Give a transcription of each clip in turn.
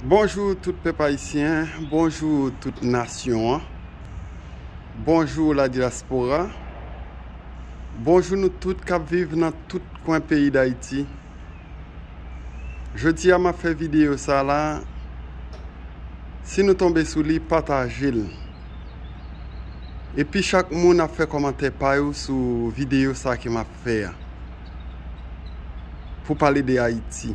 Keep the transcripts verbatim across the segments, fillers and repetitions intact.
Bonjou tout pèp ayisyen, bonjou tout nasyon an, bonjou la diaspora, bonjou nou tout k ap viv nan tout kwen peyi Dayiti. Jodi a m ap fè videyo sa la, si nou tonbe sou li, pataje l. Epi chak moun ap fè kòmantè pa yo sou videyo sa ke m ap fè a. Pou pale de Ayiti.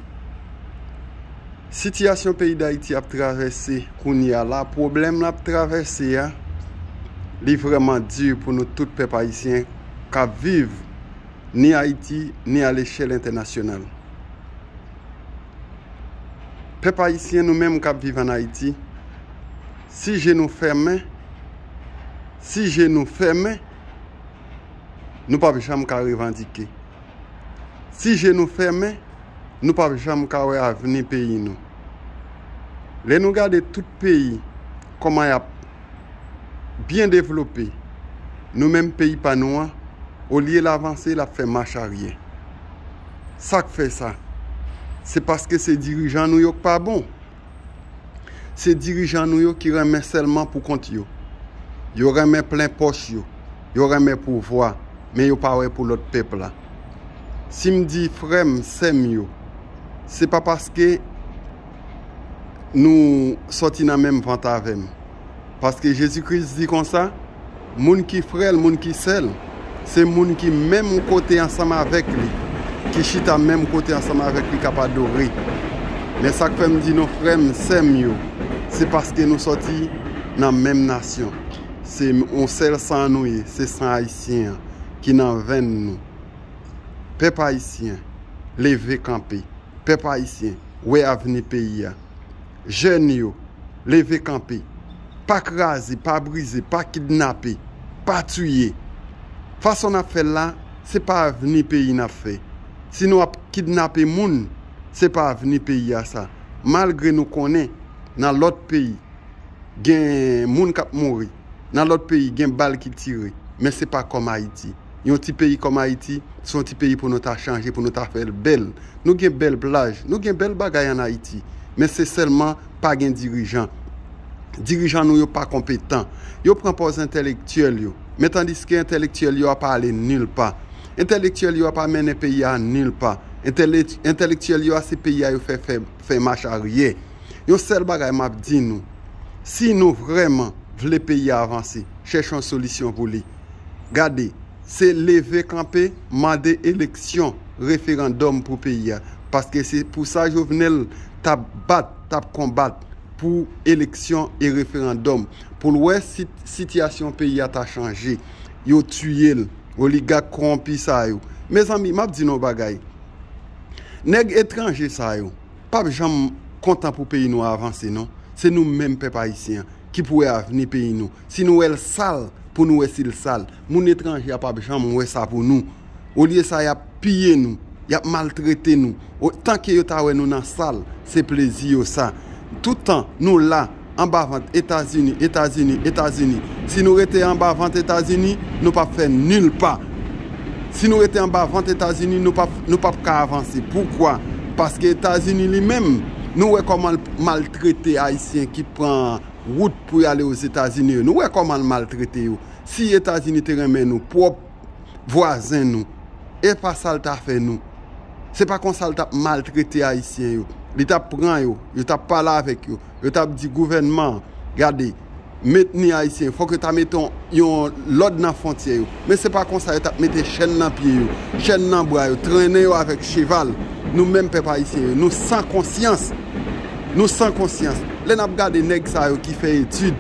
Sitiyasyon peyi Dayiti ap travèse kounye a la, pwoblèm l ap travèse a, li vrèman di pou nou tout pèp ayisyen k ap viv ni Ayiti, ni alechèl entènasyonal. Pèp ayisyen, nou menm k ap viv ann Ayiti, si je nou fèmen, si je nou fèmen, nou p ap janm ka revandike. Si je nou fèmen, nou p ap janm ka wè avni peyi nou. Lè nou gade tout peyi, kòman y ap byen devlope, nou menm peyi pa nou an, olye l avanse, l ap fè mach aryè. Sa k fè sa? Se paske se dirijan nou yo k pa bon. Se dirijan nou yo ki renmen sèlman pou kont yo. Yo renmen plen pòch yo. Yo renmen pouvwa, men yo pa wè pou lòt pèp la. Si m di frè m, sè m yo, se pa paske nou sòti nan menm vant avè m. Paske Jezi Kris di konsa, moun ki frè l, moun ki sè l, se moun ki menm kote ansanm avèk li, ki chita menm kote ansanm avèk li k ap adore. Men sa k fè m di nou frè m, sè m yo, se paske nou sòti nan menm nasyon. Se yon sèl san nou ye, se san ayisyen an ki nan venn nou. Pèp ayisyen, leve kanpe. Pèp ayisyen, wè avni peyi a. Jèn yo, leve kanpe. Pa kraze, pa brize, pa kidnape, pa tiye. Fason n ap fè l la, se pa avni peyi n ap fè. Si nou ap kidnape moun, se pa avni peyi a sa. Malgre nou konnen, nan lòt peyi, gen moun k ap mouri. Nan lòt peyi, gen bal ki tire. Men se pa kòm Ayiti. Yon ti peyi kòm Ayiti, se yon ti peyi pou nou ta chanje, pou nou ta fè l bèl. Nou gen bèl plaj, nou gen bèl bagay ann Ayiti. Men se sèlman pa gen dirijan. Dirijan nou yo pa konpetan. Yo pran pòz entèlektyèl yo. Men tandiske entèlektyèl yo a pa ale nil pa. Entèlektyèl yo a pa mennen peyi a nil pa. Entèlek-, entèlektyèl yo a se peyi a yo fè, fè, fè mach aryè. Yon sèl bagay m ap di nou, si nou vrèman vle peyi a avanse, chèche yon solisyon pou li. Gade, se leve kanpe, mande eleksyon, referandòm pou peyi a. Paske se pou sa Jovenel t ap bat, t ap konbat pou eleksyon e referandòm. Pou l wè si sitiyasyon peyi a ta chanje. Yo tiye l, oligak kowonpi sa yo. Mezanmi, m ap di nou yon bagay. Nèg etranje sa yo p ap janm kontan pou peyi nou avanse, non. Se nou menm pèp ayisyen an ki pou wè avni peyi nou. Si nou wè l sal, pou nou wè si l sal. Moun etranje a p ap janm wè sa pou nou. Olye sa, y ap piye nou, y ap maltrete nou. O, tanke yo ta wè nou nan sal, se plezi yo sa. Toutan nou la, anba vant Etazini, Etazini, Etazini. Si nou rete anba vant Etazini, nou p ap fè nil pa. Si nou rete anba vant Etazini, nou p ap, nou p ap ka avanse. Poukwa? Paske Etazini li menm, nou wè kòman l maltrete Ayisyen ki pran wout pou y ale Ozetazini yo. Nou wè kòman l maltrete yo. Si Etazini te renmen nou, pwòp vwazen nou, e pa sa l ta fè nou. Se pa konsa l t ap maltrete Ayisyen yo. Li t ap pran yo, yo t ap pale avèk yo, yo t ap di gouvènman an, gade, mentni Ayisyen, fòk yo ta mete yon, yon lòd nan fwontyè yo. Men se pa konsa yo t ap mete chèn nan pye yo, chèn nan bra yo, trennen yo avèk cheval. Nou menm pèp ayisyen yo, nou san konsyans. Nou san konsyans. Lè n ap gade nèg sa yo ki fè etid,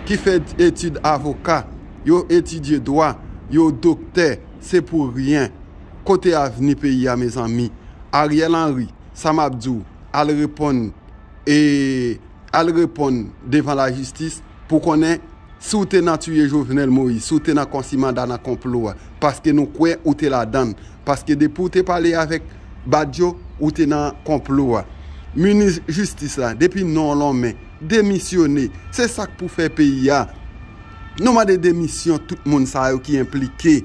ki fè etid avoka, yo etidye dwa, yo doktè, se pou ryen. Kote avni peyi a, mezanmi? Ariel Henry, sa m ap di w, al reponn, e, al reponn devan lajistis pou konnen si w te nan tiye Jovenel Moïse, si w te nan konsi manda nan konplo a, paske nou kwè ou te ladan l, paske depi w te pale avèk Badio, ou te nan konplo a. Minis jistis la, depi non w lonmen, demisyone. Se sa k pou fè peyi a. Nou mande demisyon tout moun sa yo ki enplike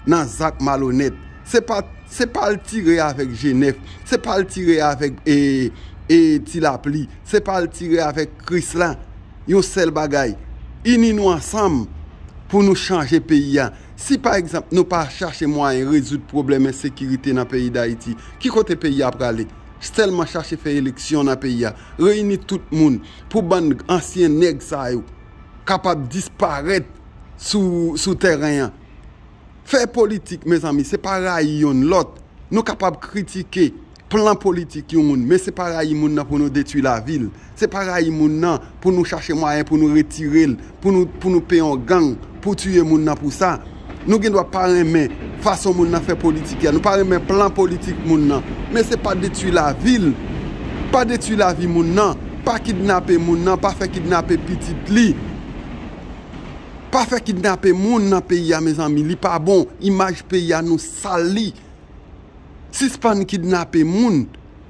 nan zak malonèt. Se pa, se pa al tire avèk G nèf, se pa al tire avèk, e, e Ti Lapli. Se pa al tire avèk Krisla. Yon sèl bagay, ini nou ansanm pou nou chanje peyi a. Si pa egzanp nou pa chache mwayen rezoud pwoblèm ensekirite nan peyi Dayiti, ki kote peyi a prale? Sèlman chache fè eleksyon nan peyi a, reyini tout moun pou bann ansyen nèg sa yo kapab disparèt sou, sou tèren an. Fè politik, mezanmi, se pa rayi yonn lòt. Nou kapab kritike plan politik yon moun, men se pa rayi moun nan pou nou detwi lavi l. Se pa rayi moun nan pou nou chache mwayen pou nou retire l, pou nou, pou nou peye yon gang pou tiye moun nan pou sa. Nou gen dwa pa renmen fason moun nan fè politik ya, nou pa renmen plan politik moun nan, men se pa detwi lavi l. Pa detwi lavi moun nan, pa kidnape moun nan, pa fè kidnape pitit li. Pa fè kidnape moun nan peyi a, mezanmi, li pa bon. Imaj peyi a, nou sal li. Sispann kidnape moun.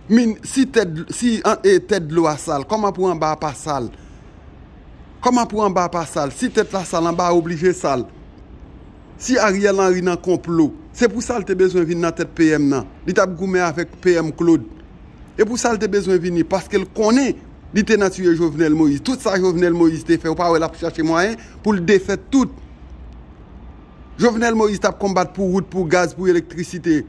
Min, si tèt, si an, e, tèt dlo a sal, kòman pou anba a pa sal? Kòman pou anba a pa sal? Si tèt la sal, anba a oblije sal. Si Ariel Henry nan konplo, se pou sa l te bezwen vin nan tèt P M nan. Li t ap goumen avèk P M Claude. E pou sa l te bezwen vini, paske l konnen li te nan tiye Jovenel Moïse. Tout sa Jovenel Moïse te fè, ou pa wè l ap chache mwayen pou l defèt tout. Jovenel Moïse t ap konbat pou wout, pou gaz, pou elektrisite.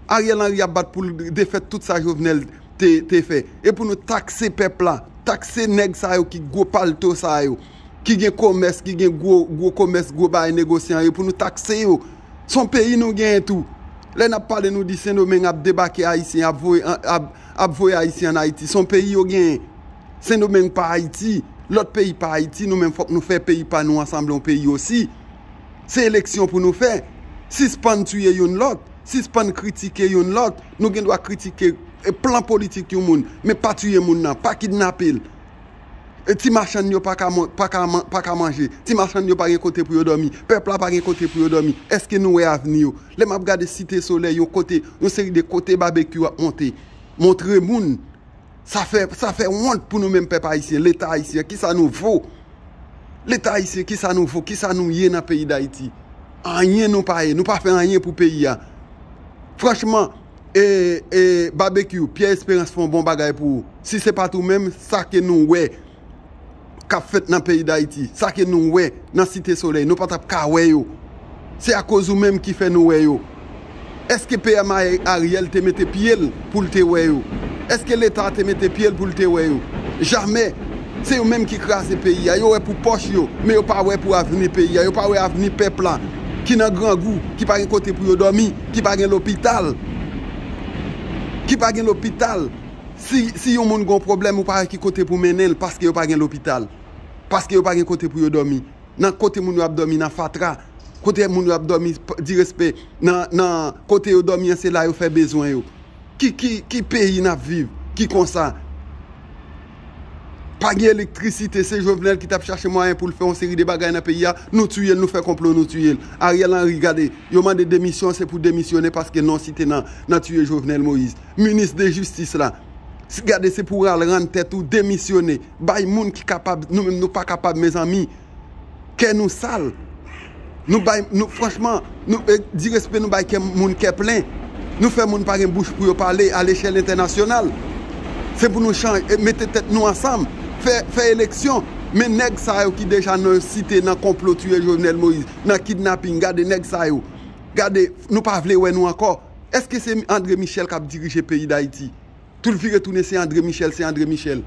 Ariel Henry ap bat pou l defèt tout sa Jovenel te, te fè. E pou nou takse pèp la, takse nèg sa yo ki gwo palto sa yo, ki gen komès, ki gen gwo, gwo komès, gwo bagay negosyan yo, pou nou takse yo. Se yon peyi nou genyen tou. Lè n ap pale, nou di Sendomeng ap debake Ayisyen, ap voye, ap, ap voye Ayisyen ann Ayiti. Se yon peyi yo genyen. Sendomeng pa Ayiti, lòt peyi pa Ayiti, nou menm fòk nou fè peyi pa nou an sanble yon peyi osi. Se eleksyon pou nou fè. Sispann tiye youn lòt, sispann kritike youn lòt. Nou gen dwa kritike, e, plan politik yon moun, men pa tiye moun nan, pa kidnape l. E ti machann yo pa ka, pa ka, pa ka manje. Ti machann yo pa gen kote pou yo dòmi. Pèp la pa gen kote pou yo dòmi. Èske nou wè avni yo? Lè m ap gade Site Solèy, yon kote, yon seri de kote babekyou ap monte. Montre moun. Sa fè, sa fè wont pou nou menm pèp ayisyen, Leta ayisyen. Kisa nou vo? Leta ayisyen, kisa nou vo? Kisa nou ye nan peyi Dayiti? Anyen nou pa ye. Nou pa fè anyen pou peyi a. Franchman, e, e, Babekyou, Pierre Espérance fè yon bon bagay pou ou. Si se pa t ou menm, sa ke nou wè k ap fèt nan peyi Dayiti, sa ke nou wè nan Site Solèy, nou pa t ap ka wè yo. Se akoz ou menm ki fè nou wè yo. Èske P M Ariel te mete pye l pou l te wè yo? Èske Leta te mete pye l pou l te wè yo? Jamè. Se yo menm ki kraze peyi a. Yo wè pou pòch yo, men yo pa wè pou avni peyi a. Yo pa wè avni pèp la ki nan grangou, ki pa gen kote pou yo dòmi, ki pa gen lopital. Ki pa gen lopital. Si, si yon moun gen yon pwoblèm, ou pa wè ki kote pou mennen l, paske yo pa gen lopital. Paske yo pa gen kote pou yo dòmi. Nan kote moun yo ap dòmi nan fatra, kote moun yo ap dòmi, p-, di respè, nan, nan kote yo dòmi an, se la yo fè bezwen yo. Ki, ki, ki peyi n ap viv ki konsa? Pa gen elektrisite, se Jovenel ki t ap chache mwayen pou l fè yon seri de bagay nan peyi a, nou tiye l, nou fè konplo, nou tiye l. Ariel Henry, gade, yo mande demisyon, se pou demisyone paske non Site nan, nan tiye Jovenel Moïse. Minis de jistis la, s-, gade, se pou w al rann tèt ou, demisyone. Bay moun ki kapab, nou menm nou pa kapab, mezanmi. Kè nou sal. Nou bay, nou, franchman, nou, e, di respè, nou bay kè moun kè plen. Nou fè moun pa gen bouch pou yo pale a lechèl entènasyonal. Se pou nou chanje, e, mete tèt nou ansanm, fè, fè eleksyon. Men nèg sa yo ki deja nan Site, nan konplo tiye Jovenel Moïse, nan kidnaping, gade nèg sa yo. Gade, nou pa vle wè nou ankò. Èske se André Michel k ap dirije peyi Dayiti? Tout vire tounen se André Michel, se André Michel.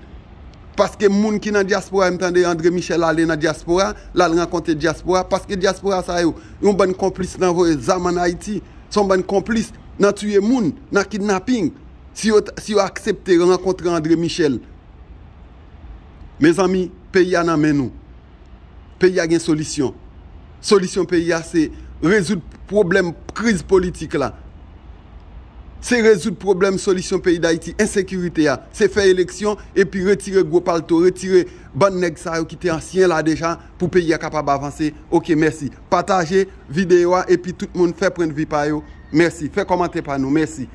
Paske moun ki nan dyaspora, m tande André Michel ale nan dyaspora, l al rankontre dyaspora, paske dyaspora sa yo, yon bann konplis nan voye zam ann Ayiti, se yon bann konplis nan tiye moun, nan kidnaping. Si yo, si yo aksepte rankontre André Michel, mezanmi, peyi a nan men nou. Peyi a gen solisyon. Solisyon peyi a se rezoud pwoblèm kriz politik la. Se rezoud pwoblèm solisyon peyi Dayiti, ensekirite a. Se fè eleksyon epi retire gwo palto, retire bann nèg sa yo ki te ansyen la deja pou peyi a kapab avanse. Oke, mèsi. Pataje videyo a epi tout moun fè pwennvi pa yo. Mèsi. Fè kòmantè pa nou. Mèsi.